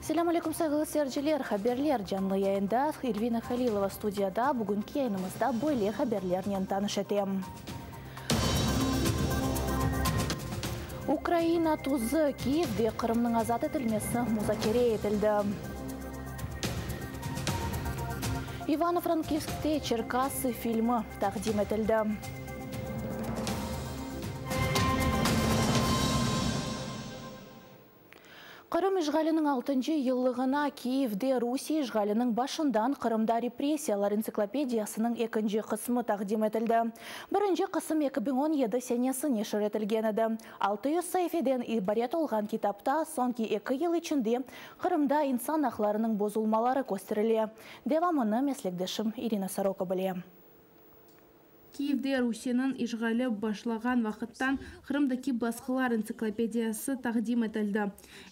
Selâm aleyküm, sayğılı seyirciler! Haberler canlı yayında. Elvina Halilova studiyada. Bugünki yayınımızda böyle haberlernen tanış etem. Ukraina tuzı, Kiyevde Qırımnıñ azat etilmesi muzakere etildi. İvano-Frankivskte Çerkassı filmi taqdim etildi. Qırım işğaliniñ altıncı yıllığına Kiyevde Rusiye işğaliniñ başından Qırımda repressiyalar entsiklopediyasınıñ ekinci qısmı taqdim etildi. Birinci qısım 2017 senesi neşir etilgen edi. 600 saifeden ibaret olğan kitapta soñki eki yıl içinde Qırımda insan aqlarınıñ bozulmaları kösterile. Devamını meslekdeşim İrina Soroka bile. Kiyevde Rusiyeniñ işğali başlağan vaqıttan Qırımdaki basqılar entsiklopediyası taqdim etildi.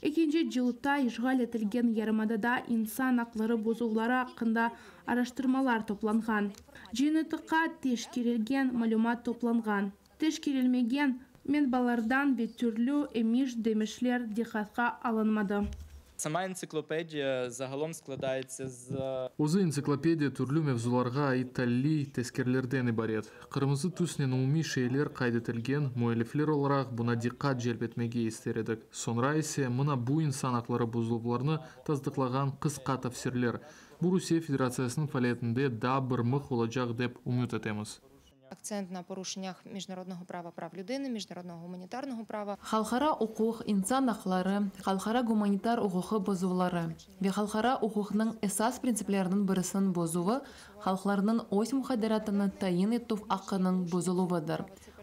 Ekinci cıltta işğal etilgen yarımadada insan aqları bozuvları aqqında araştırmalar toplanğan. Cıyıntıqqa teşkerilgen malümat toplanğan. Teşkerilmegen menbalardan ve türlü emiş-demişler diqqatqa alınmadı. Сама енциклопедія загалом складається з Özü entsiklopediya türlü mevzularğa ait taliliy tezkerelerden ibaret. Qırmızı tüsnen umumiy şeyler qayd etilgen, müellifler olaraq buña diqqat celp etmege ister edik. Soñra ise mına bu insan aqları bozuluvlarını tasdıqlağan qısqa tefsirler. Bu Rusiye Federatsiyasınıñ faaliyetinde daa bir mıh olacaq dep ümüt etemiz. Акцент на порушеннях міжнародного права, прав людини, міжнародного гуманітарного права. Halqara uquq, insan aqları, halqara gumanitar uquqı bozuvları ve halqara uquqnıñ esas printsipleriniñ birisiniñ bozuvı halqlarnıñ öz muqadderatını tayin etüv aqqınıñ bozuluvıdır.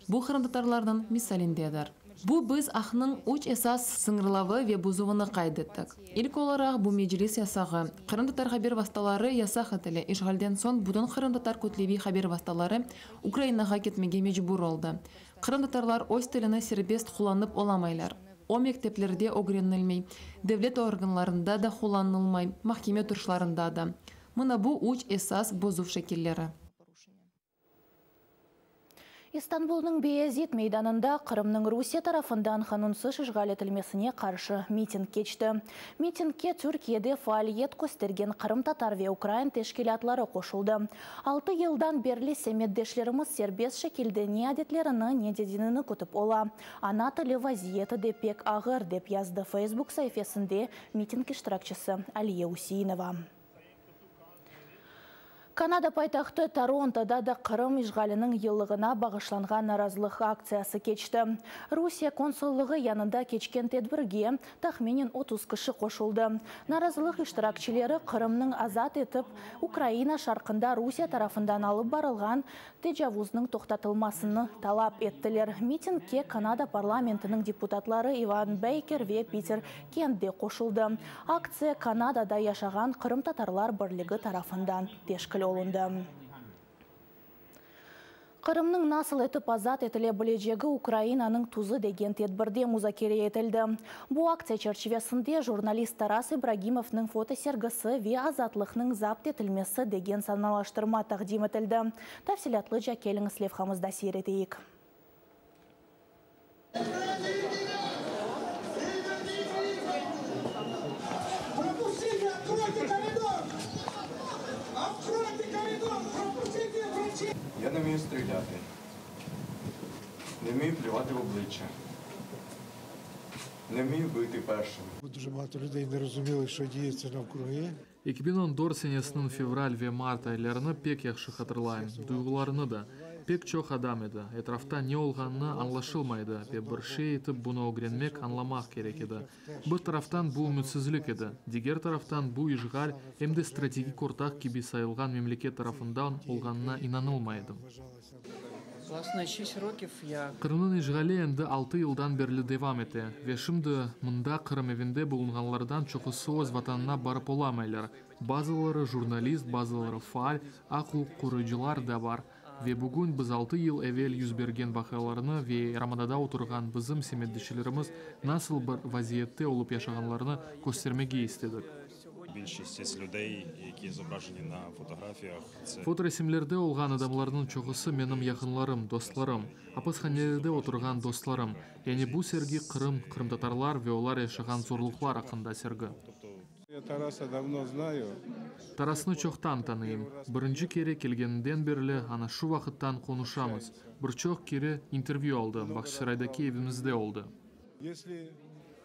Bu qırımtatarlarnıñ misalindedir. Bu biz aqnıñ üç esas sıñırlavı ve bozuvını qayd ettik. İlk olaraq bu Meclis yasağı. Qırımtatar haber vastaları yasaq etile. İşğalden soñ bütün qırımtatar kütleviy haber vastaları Ukrainağa ketmege mecbur oldı. Qırımtatarlar öz tilini serbest qullanıp olamaylar. O mekteplerde ögrenilmey, devlet organlarında da qullanılmay, mahkeme oturışlarında da. Mına bu üç esas bozuv şekilleri. İstanbulnıñ Beyazit meydanında Qırımnıñ Rusiye tarafından qanunsız işğal etilmesine qarşı miting keçti. Mitingge Türkiyede faaliyet köstergen qırımtatar ve ukrain teşkilâtları qoşuldı. Altı yıldan berli semetdeşlerimiz serbest şekilde ne adetlerini, ne de dinini kütip ola. Ana tili vaziyeti de pek ağır, dep yazdı Facebook saifesinde miting iştirakçisi Aliye Useinova. Kanada paytahtı Torontoda da Qırım işğaliniñ yıllığına bağışlanğan narazılıq aktsiyası keçti. Rusiye konsullığı yanında keçken tedbirge tahminen 30 kişi qoşuldı. Narazılıq iştirakçileri Qırımnıñ azat etip, Ukraina şarqında Rusiye tarafından alıp barılğan tecavuznıñ toqtatılmasını talap ettiler. Mitingge Kanada parlamentiniñ deputatları Ivan Beyker ve Piter Kent de qoşuldı. Aktsiya Kanadada yaşağan Qırımtatarlar birligi tarafından teşkil olundı. Qırımnıñ nasıl etip azat etile bilecegi Ukrainanıñ tuzı degen tedbirde muzakere etildi. Bu aktsiya çerçivesinde jurnalist Taras İbragimovnıñ fotosergisi ve azatlıqnıñ zapt etilmesi degen sanalaştırma taqdim etildi. Tafsilâtlıca keliñiz levhamızda seyir eteyik. Пропустите, откройте коридор! Откройте коридор! Пропустите врачей! Я не вмію стріляти, не вмію плювати в обличчя, не вмію бити першим. Дуже багато людей не розуміли, що діється навкруги. 2014 senesiniñ fevral ve mart aylarını pek yahşı hatırlayım, duyğularını da. Pek çoq adam edi, etrafta ne olğanı añlaşılmay edi ve bir şey etip bunı ögrenmek, añlamaq kerek edi. Bir taraftan bu ümütsizlik edi, diger taraftan bu işğal, em de strategik ortaq kibi sayılğan memleket tarafından olğanına inanılmay edim. Власне, 6 років як Qırımnıñ işğali endi altı yıldan berli devam ete, ve şimdi mında Qırım evinde bulunğanlardan çoqusı öz vatanına barıp olamaylar. Bazıları jurnalist, bazıları faal, aq-uquq qoruyıcılar da bar. Ve bugün biz altı yıl evel yüz bergen vaqialarnı ve yarımadada oturğan bizim semetdeşlerimiz nasıl bir vaziyette olıp yaşağanlarını köstermege istedik. Більшість із людей, які зображені на фотографіях, це Fotoresimlerde olğan adamlarnıñ çoqusı menim yaqınlarım, dostlarım, apishanelerde oturğan dostlarım. Yani bu sergi Qırım, qırımtatarlar ve olar yaşağan zorluqlar aqqında sergi. тобто Ya Tarasa davno znayu. Tarasnı çoqtan tanıyım. Birinci kere kelgeninden berli ana şu vaqıttan qonuşamız. Bir çoq kere intervyü aldım, Bağçasaraydaki evimizde oldı.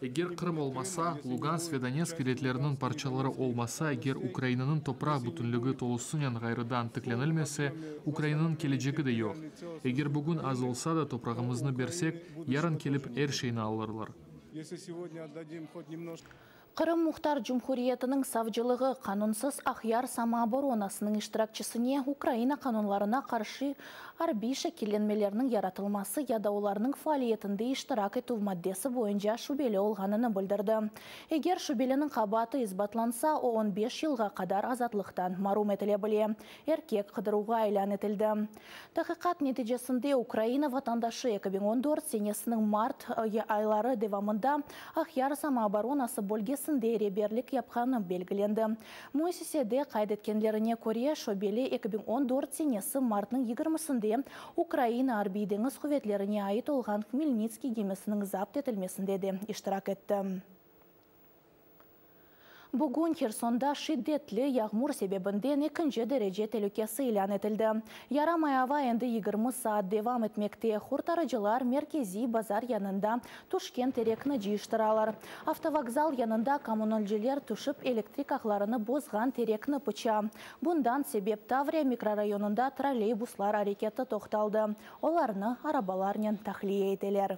Eger Qırım olmasa, Lugansk ve Donetsk vilâyetleriniñ parçaları olmasa, eger Ukrainanıñ topraq bütünligi tolusınen ğayrıdan tiklenilmese, Ukrainanıñ kelecegi de yoq. Eger bugün az olsa da toprağımıznı bersek, yarın kelip er şeyni alırlar. Qırım Muhtar Cumhuriyetiniñ savcılığı qanunsız Aqyar samooboronasınıñ iştirakçisine Ukraina qanunlarına qarşı arbiy şekillenmelerniñ yaratılması ya da olarnıñ faaliyetinde iştirak etüv maddesi boyunca şübeli olğanını bildirdi. Eger şübeliniñ qabaatı isbatlansa, o on beş yılğa qadar azatlıqtan marum etile bile. Erkek qıdıruvğa ilân etildi. Taqiqat neticesinde Ukraina vatandaşı 2014 senesiniñ mart ayları devamında Aqyar samooboronası bölgesinde reberlik yapqanı belgilendi. Müessisede qayd etkenlerine köre, şöbeli 2014 senesi martnıñ yigirmisinde Ukraina Arbiy-deñiz quvetlerine ait olğan Hmelnitskiy gemisiniñ zapt etilmesinde de iştirak etti. Bugün Hersonda şiddetli yağmur sebebinden ekinci derece telükesi ilân etildi. Yaramay ava endi 20 saat devam etmekte, qurtarıcılar merkeziy bazar yanında tüşken terekni cıyıştıralar. Avtovokzal yanında kommunalciler tüşip elektrik ağlarını bozğan terekni pıça. Bundan sebep Tavriya mikrorayonında trolleybuslar areketi toqtaldı, olarnı arabalarnen tahliye eteler.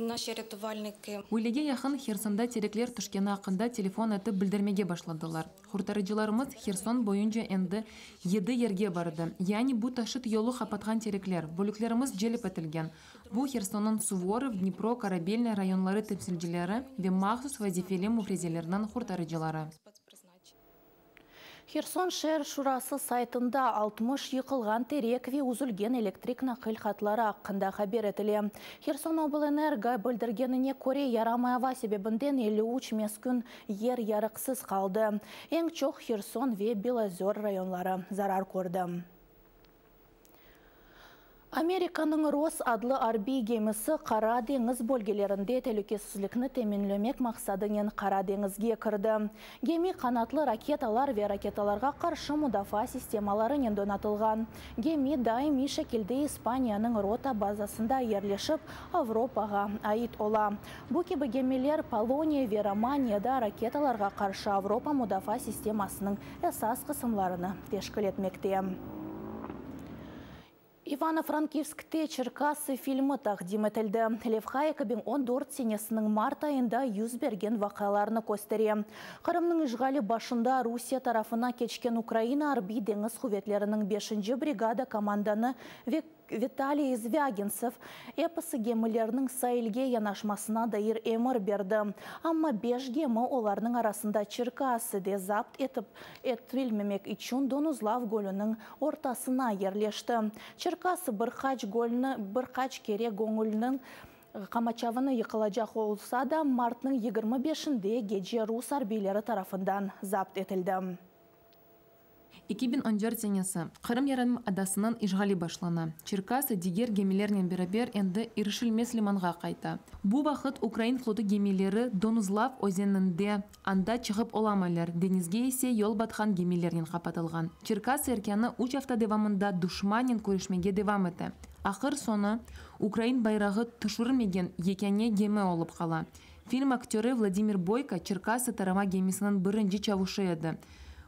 Naşi râtuvalniki. Üylege yaqın Hersonda terekler tüşkeni aqqında telefon etip bildirmege başladılar. Qurtarıcılarımız Herson boyunca endi yedi yerge bardı. Yani bu taşıt yolu qapatqan terekler, bölüklerimiz celp etilgen. Bu Hersonnıñ Suvorov, Dnipro, Korabelnıy rayonları temsilcileri ve mahsus vazifeli müfrezelerniñ qurtarıcıları. Herson şeer şurası saytında 60 yıqılğan terek ve üzülgen elektrik naqil hatları aqqında haber etile. Herson-oblenergo bildirgenine köre, yaramay ava sebebinden 53 meskün yer yarıqsız qaldı. Eñ çoq Herson ve Bilozör rayonları zarar kördi. Amerikanıñ Ross adlı arbiy gemisi Qara deñiz bölgelerinde telükesizlikni teminlemek maqsadınen Qara deñizge kirdi. Gemi qanatlı raketalar ve raketalarğa qarşı mudafaa sistemalarınen donatılğan. Gemi daimiy şekilde İspaniyanıñ Rota bazasında yerleşip, Avropağa ait ola. Bu kibi gemiler Poloniya ve Romaniyada raketalarğa qarşı Avropa mudafaa sistemasınıñ esas qısımlarını teşkil etmekte. İvano-Frankivskte Çerkası filmi taqdim etildi. Levha 2014 senesiniñ mart ayında yüz bergen vaqialarnı köstere. Qırımnıñ işğali başında Rusiye tarafına keçken Ukraina Arbiy deñiz quvetleriniñ beşinci brigada komandanı Vitaliy Zvâgintsev episi gemilerniñ sailge yanaşmasına dair emir berdi. Amma beş gemi, olarnıñ arasında Çerkası de zapt etip etilmemek içün Donuzlav gölüniñ ortasına yerleşti. Çerkası bir qaç gölni bir qaç kere göñülniñ qamaçavını yıqılacaq olsa da, martnıñ 25-inde gece rus arbiyleri tarafından zapt etildi. 2014 senesi. Qırım yarımadasınıñ işğali başlana. Çerkası diger gemilernen beraber endi irişilmez limanğa qayta. Bu vaqıt ukrain flotu gemileri Donuzlav özeninde, anda çıqıp olamaylar, deñizge ise yol batqan gemilernen qapatılğan. Çerkası erkânı üç afta devamında duşmannen küreşmege devam ete. Ahır-soñu, ukrain bayrağı tüşürilmegen yekâne gemi olıp qala. Film aktörı Vladimir Boyko Çerkası tarama gemisiniñ birinci çavuşı edi.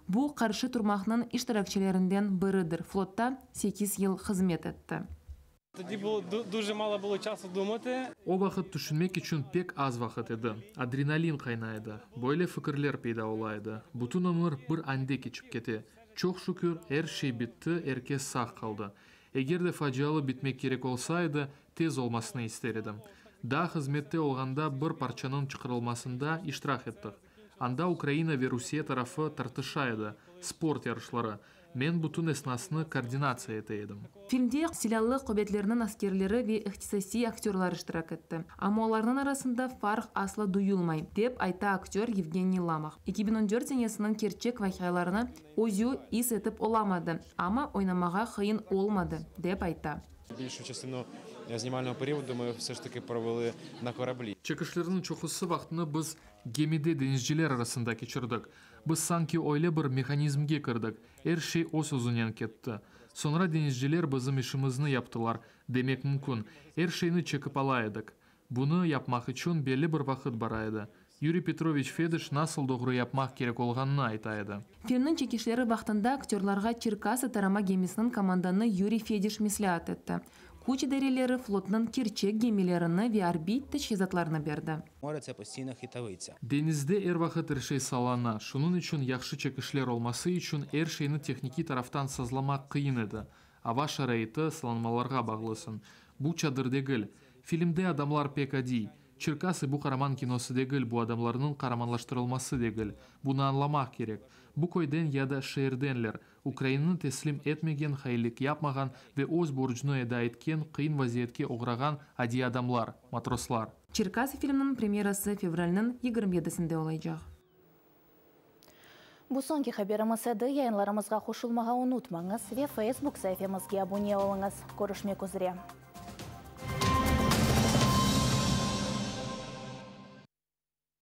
Bu qarşı turmaqnıñ iştirakçilerinden biridir, flotta sekiz yıl hızmet etti. Тоді було дуже мало було часу думати. O vaqıt tüşünmek içün pek az vaqıt edi. Adrenalin qaynay edi. Böyle fikirler peyda ola edi. Bütün ömür bir ande keçip kete. Çoq şükür, er şey bitti, er kes sağ qaldı. Eger de facialı bitmek kerek olsa edi, tez olmasını ister edim. Daa hızmette olğanda bir parçanıñ çıqarılmasında iştirak ettik. Anda Ukraina ve Rusiye tarafı tartışa edi, sport yarışları. Men bütün esnasnı koordinatsiya ete edim. Filmde Silâlı quvetlerniñ askerleri ve ihtisasiy aktörlar iştirak etti. Amma olarnıñ arasında farq asla duyulmay, dep ayta aktör Yevgeniy Lamah. 2014 senesiniñ kerçek vaqialarını özü is etip olamadı, amma oynamağa qıyın olmadı, dep ayta. Більшу частину знімального періоду ми все ж таки провели на кораблі. Çekişlerniñ çoqusı vaqtını biz. Gemide deñizciler arasında keçirdik. Biz sanki öyle bir mehanizmge kirdik, er şey öz-özünen ketti. Soñra deñizciler bizim işimizni yaptılar, demek mümkün, er şeyni çekip ala edik. Bunı yapmaq içün belli bir vaqıt bara edi. Yuriy Petroviç Fediş nasıl doğru yapmaq kerek olğanını ayta edi. Filmniñ çekişleri vaqtında aktörlarğa Çerkası tarama gemisiniñ komandanı Yuriy Fediş mesleat etti, küç idareleri flotnıñ kerçek gemilerini ve arbiy teçhizatlarını berdi. More, tse postiyno khitavıtsya. Deñizde er vaqıt er şey sallana, şunıñ içün yahşı çekişler olması içün er şeyni tehnikiy taraftan sazlamaq qıyın edi. Ava şaraiti, sallanmalarğa bağlısıñ. Bu çadır degil. Filmde adamlar pek adiy. Çerkası bu qaraman kinosı degil, bu adamlarnıñ qaramanlaştırılması degil. Bunı añlamaq kerek. Bu köyden ya da şeerdenler. Ukrainanı teslim etmegen, hainlik yapmağan ve öz borcunı eda etken, qıyın vaziyetke oğrağan adiy adamlar, matroslar. Çerkası filminiñ premyerası fevralniñ 27-sinde olacaq. Bu soñki haberimiz edi. Yayınlarımızğa qoşulmağa unutmañız ve Facebook saifemizge abune oluñız. Körüşmek üzre.